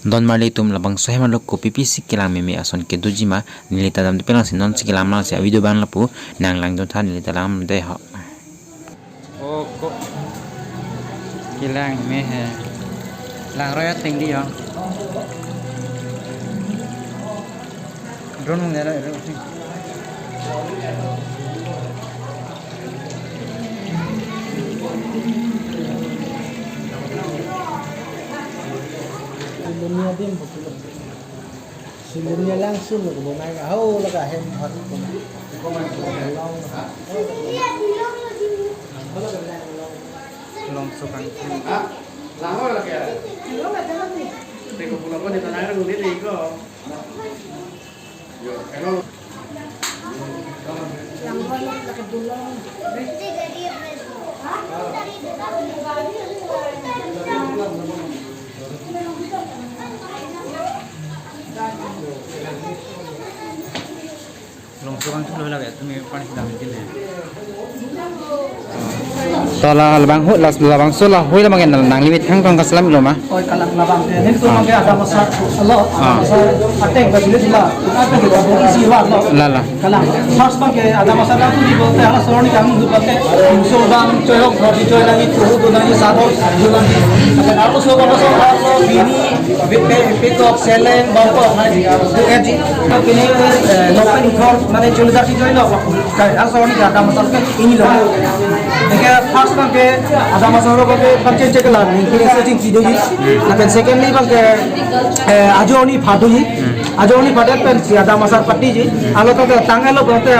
Don marli tum labang so hem alok ko pipi si kelang meme ason kedu ji ma nilita dam pe lang si non si kelang lang si video bang lapu nang lang don tha nilita lang de ha o ko kilang me he lang roya ting di yo drone mong nela ero Sebelumnya langsung ke mana kau lah hem hari long sokang ah lango lah kaya teko pulang ko dito na rin ulit iko yo eno long sokang tulo lagi tumi pani dam dile tola labang ho las labang so la hoi lamang nang limit hang tong kaslam lo ma oi kalang labang te nek to mangke ada masa lo masa ateng ba dile la apa ke bo si wa lo la la kalang first bangke ada masa la tu bolte ala soroni kang du bolte 300 bang choyok thori choy lagi chu du nani sado du lagi akan aro so ba so aro bini পিকক সেলেং বংক du eji to kini lopen thor mane choli jati joy lo are soroni ada masa ke ini lo eke first bangke ada masa ro bangke bangke check la ni kini setting ki doji akan secondly bangke ajoni faduji ajoni fadat pen si ada masa patti ji alo to tangelo bote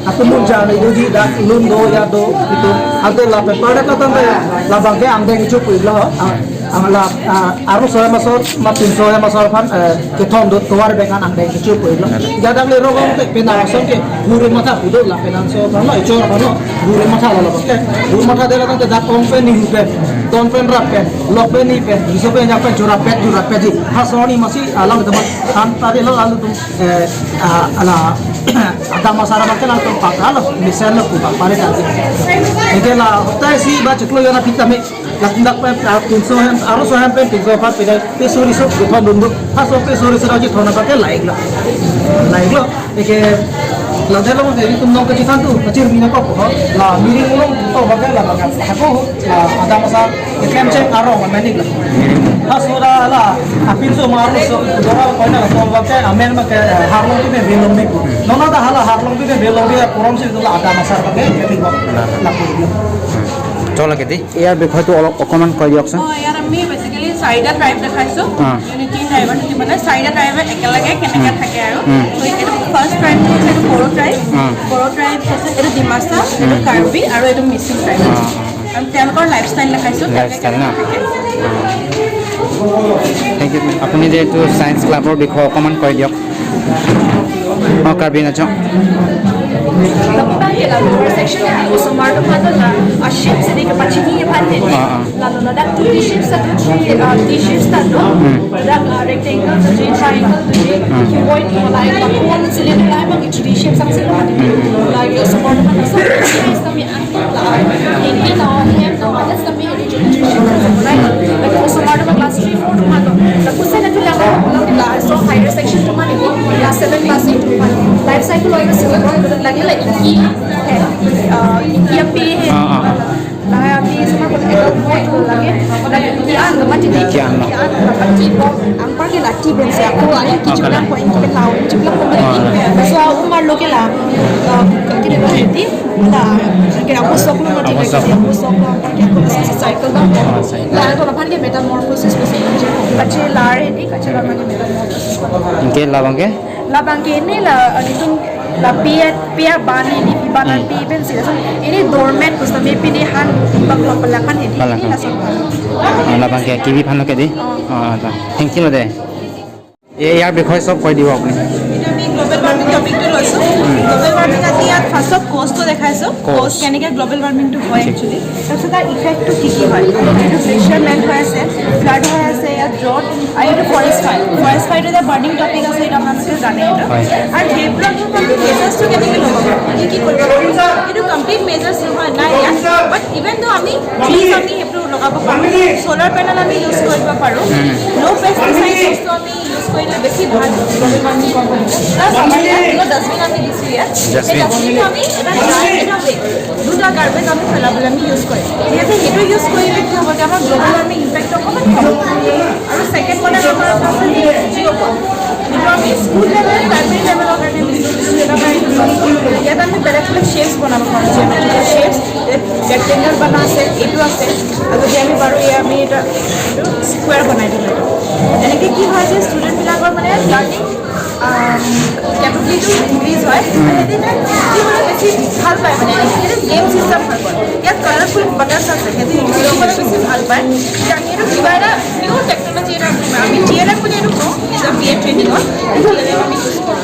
atumun ja ni doji da lun do ya do itu ate la pe pade to tante la bangke amde kichu puilo amla aro soy masor ma 300 masor phan ke thom do toar bekan amde kichu puilo jada le rogom te pena ason ke gure matha pudo la penan so bhano ichor bhano gure matha la bangke gure matha dela tante da tom pe ni rupe tom pen rap pen lok pe ni pen riso pe ja pen jora pe jora pe ji ha soni masi alam to han tare lo alu tum ala ada masara bangke la tum pakal misal lo ku pare ta eke la hota si ba chuklo yana phita me lakdak pe 300 hem aro so hem pe 300 pha pe pe sori so gotha dundu ha so pe sori so ji thona bangke laik la laik lo eke la delo mo tum nong ke chithan tu pachir mina ko ko la miri ulong to bangke la bangke hako la ada masa ke kem che aro ma manik la ha so la la apin so ma aro so dora ko na so bangke amen ma ke harlong bi belong ni nona da hala harlong bi belong bi porom se la ada masa bangke ke ti la ko চলা কেতি ইয়াৰ বিষয়টো অলপ অকমান কৈ দিয়কচোন। অ ইয়াত আমি basically চাৰিটা ট্ৰাইব দেখাইছো, ইউনিটি ডাইভাৰচিটি মানে চাৰিটা ট্ৰাইবে একেলগে কেনেকৈ থাকে আৰু তো এইটো ফাৰ্ষ্ট ট্ৰাইবটো হৈছে এইটো বড়ো ট্ৰাইব, বড়ো ট্ৰাইব হৈছে এইটো ডিমাচা, এইটো কাৰ্বি আৰু এইটো মিচিং ট্ৰাইব। আৰু তেওঁলোকৰ লাইফষ্টাইল দেখাইছো, লাইফষ্টাইল না। Thank you. আপুনি যে এইটো ছায়েন্স ক্লাবৰ বিষয়ে অকণমান কৈ দিয়ক। অ Karbi নাচক la lower section ya usomar to phan la a shapes de ke pachini ye phan de la la da 2D shapes ta 3 D shapes ta no da rectangle to G triangle to G cuboid to like la cone cylinder lai bang 3D shapes sang se la la usomar to phan sa sa mi an la in no hem no that's the main region like la usomar to class 3 4 to phan la kusena to la la so higher section to phan class 7 class 8 to phan life cycle oi se lagi la iki है iki api है la api sama ko adult boy lagi lagi iki an mati iki an mati bo ampar ke lati ben se ko ai ki chula ko in ke lao chula ko mati so umar loke la ke de ti la ke ako sok lo mati ke ako sok lo ampar ke ako cycle ba la ko la phan ke metamorphosis ko se kache la re ni kache la mati metamorphosis ke la bangke la bangke ni la itu la pia pia bani ni banan pi ben sila ini doormat kusta me pi ni han baklo palakan ini ini la sok la bangke kibi phan ke di O thank you দে ইয়াৰ বিষয়ে সব কৈ দিব আপুনি। আমি global warming টপিকটো লৈছোঁ। Global warming আজি ইয়াত ফাৰ্ষ্টত কজটো দেখাইছোঁ, কজ কেনেকৈ গ্লোবেল ৱাৰ্মিংটো হয় একচুৱেলি, তাৰপিছত তাৰ ইফেক্টটো কি কি হয়। যিটো গ্লেচিয়াৰ মেল্ট হৈ আছে, ফ্লাড হৈ আছে, ইয়াত ড্ৰট আৰু এইটো ফৰেষ্ট ফায়াৰ, ফৰেষ্ট ফায়াৰটো এটা বাৰ্ণিং টপিক আছে, এইটো আপোনালোকে জানে এইটো। আৰু সেইবোৰক আমি মেজাৰ্ছটো কেনেকৈ ল'ব পাৰোঁ, কি কি কৰিব পাৰোঁ, এইটো কমপ্লিট মেজাৰ্ছ নহয় নাই ইয়াত, বাট ইভেন দ আমি ট্ৰিজ আমি সেইবোৰ লগাব পাৰোঁ, চ'লাৰ পেনেল আমি ইউজ কৰিব পাৰোঁ, ন' পেষ্টিচাইড ইউজ বেছি ভাল গ্ল'বেল ৱাৰ্মিং কম কৰিব। প্লাছ আমাৰ ইয়াত দুটা ডাষ্টবিন আমি দিছোঁ ইয়াত। সেই Dustbin. ডাষ্টবিনটো আমি এটা ড্ৰাই, এটা ৱেট, দুটা গাৰ্বেজ আমি পেলাবলৈ আমি ইউজ কৰিম। যিহেতু সেইটো ইউজ কৰিলে কি হ'ব যে আমাৰ গ্ল'বেল ৱাৰ্মিং ইম্পেক্ট অকণমান কম হ'ব। আৰু ছেকেণ্ড মডেল আমাৰ আছে জিঅ' পড, যিটো আমি স্কুল লেভেল, প্ৰাইমেৰী লেভেলৰ কাৰণে আমি ষ্টুডেণ্টৰ কাৰণে এইটো লৈছোঁ। ইয়াত আমি বেলেগ বেলেগ শ্বেপছ বনাব পাৰোঁ, জিঅ'মেট্ৰিকেল শ্বেপছ, ৰেক্টেংগল বনা আছে, এইটো আছে। আৰু যদি আমি পাৰোঁ, এই আমি এটা এইটো স্কুৱেৰ বনাই দিলোঁ এইটো। এনেকৈ কি হয় যে ষ্টুডেণ্টবিলাকৰ মানে লাৰ্ণিং কেপেবিলিটিটো ইনক্ৰিজ হয় আৰু সিহঁতি মানে শিকিবলৈ বেছি ভাল পায়। মানে এনেকৈ গেম চিষ্টেম হৈ গ'ল। ইয়াত কালাৰফুল বাটাৰ্ছ আছে, সিহঁতি শিকিবলৈ বেছি ভাল পায়। এতিয়া আমি এইটো কিবা এটা নিউ টেকন'লজি এটা আমি টিএলএম বুলি এইটো কওঁ, নিজৰ বি এড ট্ৰেইনিঙত টিএলএম আমি ইউজ কৰোঁ।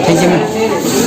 Thank you, ma'am.